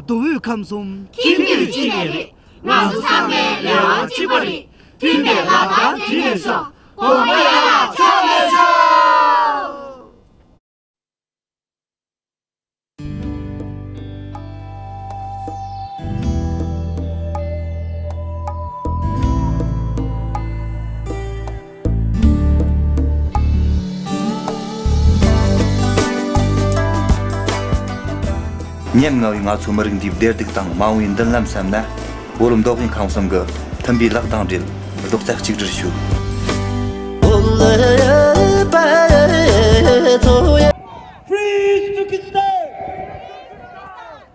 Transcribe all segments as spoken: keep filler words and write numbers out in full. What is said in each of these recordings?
མདོ་དབུས་ཁམས་གསུམ་ཁྱིམ་རྒྱུད་གཅིག་ནས་རེད། ང་ཚོ་ཚང་མའི་ལས་དབང་གཅིག་པ་རེད། མཐུན་པའི་ལག་གདང་སྦྲེལ་ནས་ཤོག་གོང་མ་ཡར་ལ་ཕྱག་འཚལ་ཤོག་ཉམ་ང་བའི་ང་ཚོ་མི་རིགས་འདིའི་བདེ་སྡུག་དང་མ་འོངས་པའི་མདུན་ལམ་བསམ་ན། བོད་མདོ་དབུས་ཁམས་གསུམ་གྱི་མཐུན་པའི་ལག་གདང་སྦྲེལ། རྡོག་རྩ་གཅིག་སྒྲིལ་ཞུ། Free Turkestan!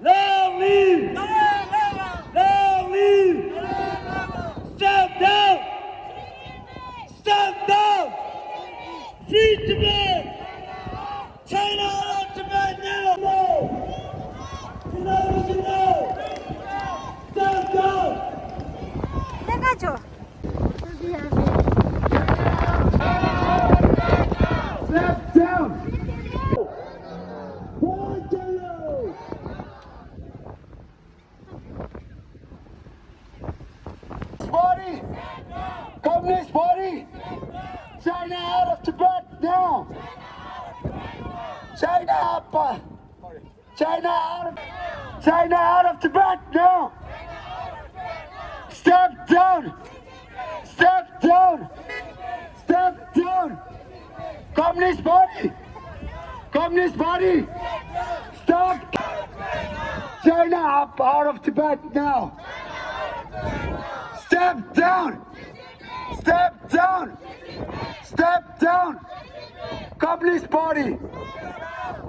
Long live! Long live! Step down! Step down! Free Tibet! China out of Tibet now! No! Democracy now! Step down! Step down! Body! Communist Party! China out of Tibet now! China up! China out of, China out of Tibet now! Step down! Step down! Step down! Communist Party! Communist Party! Stop! China up out of Tibet now! Step down! Step down! Step down! Communist Party!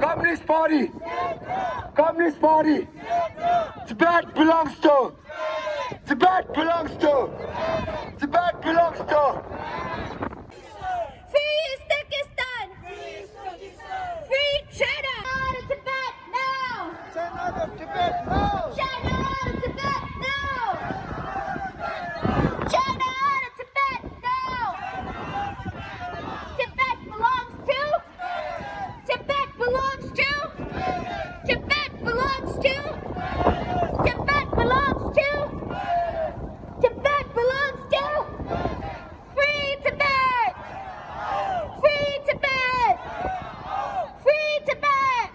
Communist Party! Communist Party! Tibet belongs to! Tibet belongs to! Tibet belongs to! Free Uzbekistan! Free China! Out of Tibet now! China out of Tibet now! China out of Tibet now! China out of Tibet now! Tibet belongs to Tibet belongs to Tibet belongs to Tibet belongs to Tibet belongs to Free Tibet! Free Tibet! Free Tibet!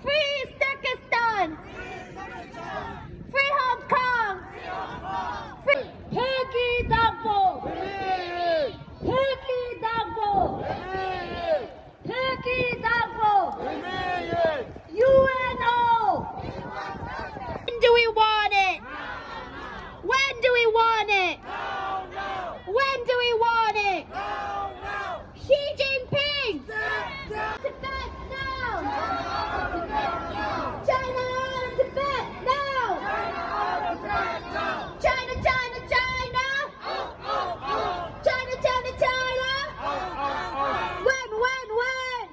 Free Uzbekistan! Free Hong Kong! Free བོད་ཀྱི་བདག་པོ། བོད་ཀྱི་བདག་པོ། བོད་ཀྱི་བདག་པོ། ཡུ་ཨེན་ཨོ། When do we want it? When do we want it? When do we want it? Xi Jinping! Tibet now! China out of Tibet now! China, China, China! China, China, China! When, when, when?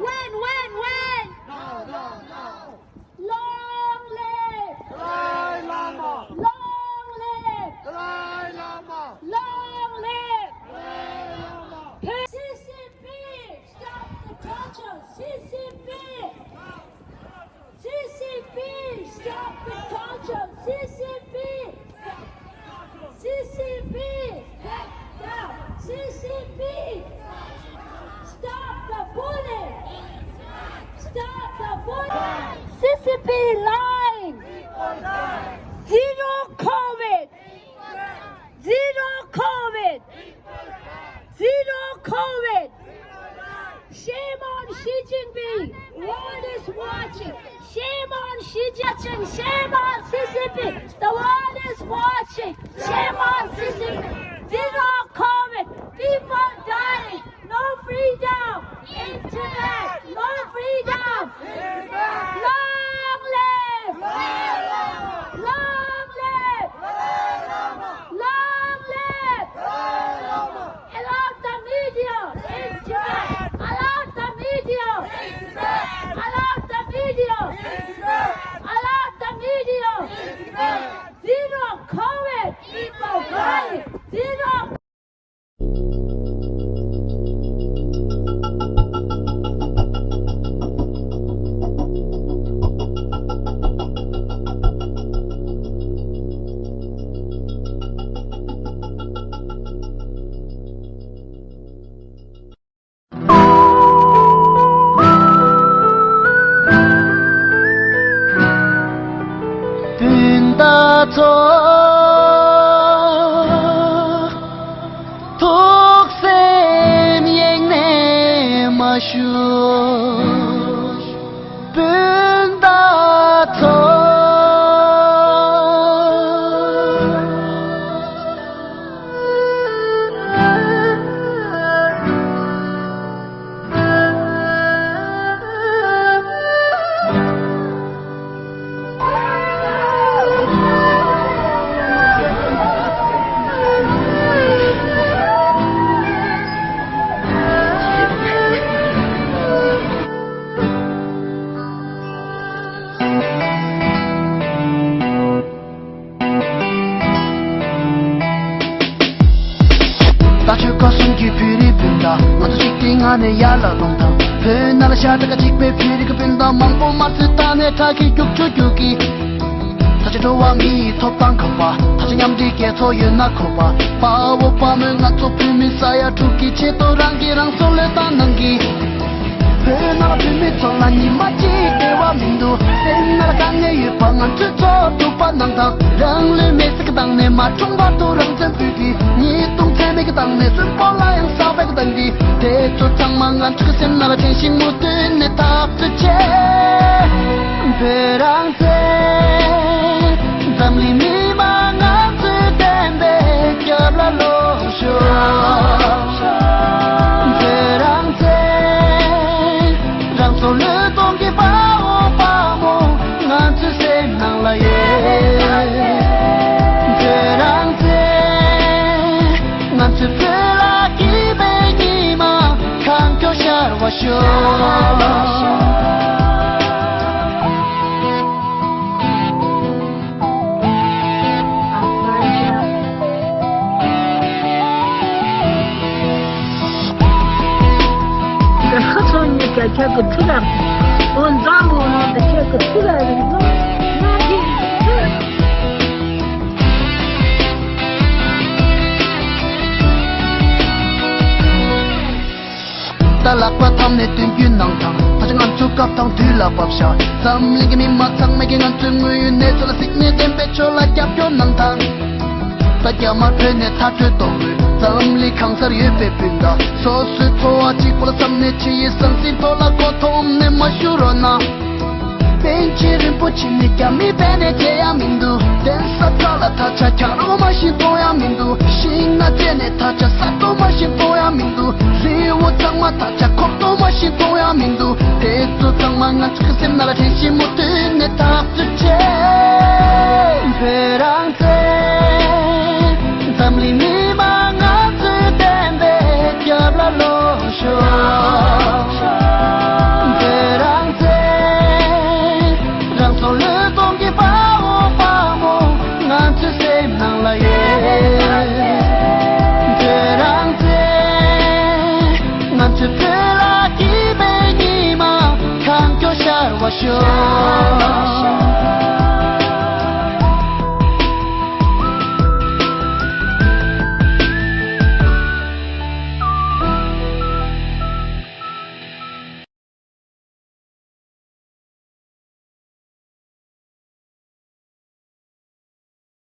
When, when, when? Long live! Dalai Lama! Long live! Dalai Lama! Long live! Dalai Lama! C C P! Stop the torture! C C P! C C P! Stop the torture! C C P! C C P! Back down! C C P! Stop the bullying! Stop the bullying! C C P lying! Zero COVID! Zero COVID! Zero COVID! Shame on Xi Jinping! World is watching! Shame on Xi Jinping! Shame on C C P! The world is watching! Shame on C C P! Zero COVID! People dying! No freedom! In Tibet! No freedom! Long live! Long live! Long live! Allow the media in Tibet! Allow the media! Allow the media! Allow the media! Zero COVID! People dying! Zero ཞུ། སྤུན་ཟླ་ཚོ། ད་ཆོས་སྐོར་གསུམ་གྱི་བོད་རིགས་སྤུན་ཟླ། ང་ཚོ་གཅིག་སྒྲིལ་ངང་ནས་ཡར་ལ་ལོངས་དང་། བོད་ནང་ལ་ཤ་ཁྲག་གཅིག་པའི་བོད་རིགས་ཀྱི་སྤུན་ཟླ་མང་པོ་མ་ཚོད་ད་ནས་དྲག་གི་རྒྱུག་ཆུ་རྒྱུག་གི། ད་ཆ་འགྲོ་བ་མི་ཡི་ཐོབ་ཐང་ཁག་པ། ད་ཆ་མཉམ་འབྲེལ་རྒྱལ་ཚོགས་ཡོད་ན་ཁོག་པ། དཔའ་བོ་དཔའ་མོས་ང་ཚོ་བོད་མི་ས་ཡ་དྲུག་གི་ཆེད་དུ་རང་གིས་རང་སྲོག་བློས་བཏང་གནང་གི། བོད་ནང་ལ་བོད་མི་ཚོ་ལ་ཉི་མ་གཅིག་བདེ་བ་མི་འདུག་སེམས་ནང་ལ་དཀའ་ངལ་ཡོད་པ་ང་ཚོས་ཚོགས་སྒྲུབ་པ་གནང་དང་། རང་ལུས་མེར་སྲེག་བཏང་ནས་མ་འཁྲུངས་བར་དུ་རང་བཙན་བོད་ཀྱི་ཉེས་རྡུང་ཚད་མེད་ཀྱི་བཏང་ནས་གསོན་པོ་ལ་ཡང་གསར་པ་གི་བཏང་གི། དེ་ཚོ་ཚང་མ་ང་ཚོ་གི་སེམས་ནང་ལ་དྲན་བཞིན་མུ་མཐུད་ནས་ཐག་གཅོད་བྱེད། བོད་རང་བཙན། འཛམ་གླིང་མི་མང་ང་ཚོས་བདེན་པའི་རྒྱབ་ལ་ལོག་ཤོག་བོད་རང་བཙན། རང་སྲོག་བློས་གཏོང་གི་དཔའ་བོ་དཔའ་མོ་ང་ཚོའི་སེམས་ནང་ལ་ཡོད། བོད་རང་བཙན། ང་ཚོའི་བོད་ལ་སྐྱིད་པའི་ཉི་མ་གང་མགྱོགས་ཤར་བ་ཤོག་ཁ་ཚོན་ཉིད་ཀྱང་ཁྱེད་ཀྱི་ཐུགས་རང་། འོ་འཛམ་བུ་གླིང་འདི་ཁྱེད་ཀྱི་ཐུགས་རང་རིང་ལོ། ང་གིས། ད་ལག་པ་འཐམས་ནས་མདུན་སྐྱོད་གནང་དང་། ད་ཆ་ང་ཚོ་སྐབས་དང་དུས་ལ་བབས་ཤག་འཛམ་གླིང་གི་མི་མང་ཚང་མས་ཀྱིས་ང་ཚོའི་དངོས་ཡོད་གནས་ཚུལ་ལ་གཟིགས་ནས་བདེན་པའི་ཕྱོགས་ལ་རྒྱབ་སྐྱོར་གནང་དང་། ད་རྒྱ་དམར་བོད་ནས་མཐར་སྐྲོད་གཏོང་དགོས། འཛམ་གླིང་གང་སར་ཡོད་པའི་སྤུན་ཟླ་སོ་སོའི་འཚོ་བ་གཅིག་པོ་ལ་བསམ་ནས་ཕྱི་ཡི་ཟང་ཟིང་ཐོག་ལ་མགོ་འཐོམས་ནས་མ་བཞུགས་རོགས་གནང་། པཎ་ཆེན་རིན་པོ་ཆེ་ནི་རྒྱ་མིའི་ཕན་ནས་བྱེད་ཡ་མི་འདུག་གདན་ས་ཁག་ལ་ད་ཆ་གྱང་རོ་མ་ཤེས་གཏོང་ཡ་མི་འདུག་ཤིང་ནགས་བཅད་ནས་ད་ཆ་ས་རྡོ་མ་ཤེས་གཏོང་ཡ་མི་འདུག་རི་བོ་ཚང་མ་ད་ཆ་ཁོག་རྡོ་མ་ཤེས་གཏོང་ཡ་མི་འདུག་དེ་ཚོ་ཚང་མ་ང་ཚོ་གི་སེམས་ནང་ལ་དྲན་བཞིན་མུ་མཐུད་ནས་ཐག་གཅོད་བྱེད། བོད་རང་བཙན། འཛམ་གླིང་མི་མང་ང་ཚོས་བདེན་པའི་རྒྱབ་ལ་ལོག་ཤོག་བོད་རང་བཙན། རང་སྲོག་བློས་གཏོང་གི་དཔའ་བོ་དཔའ་མོ་ང་ཚོའི་སེམས་ནང་ལ་ཡོད། བོད་རང་བཙན། ང་ཚོའི་བོད་ལ་སྐྱིད་པའི་ཉི་མ་གང་མགྱོགས་ཤར་བ་ཤོག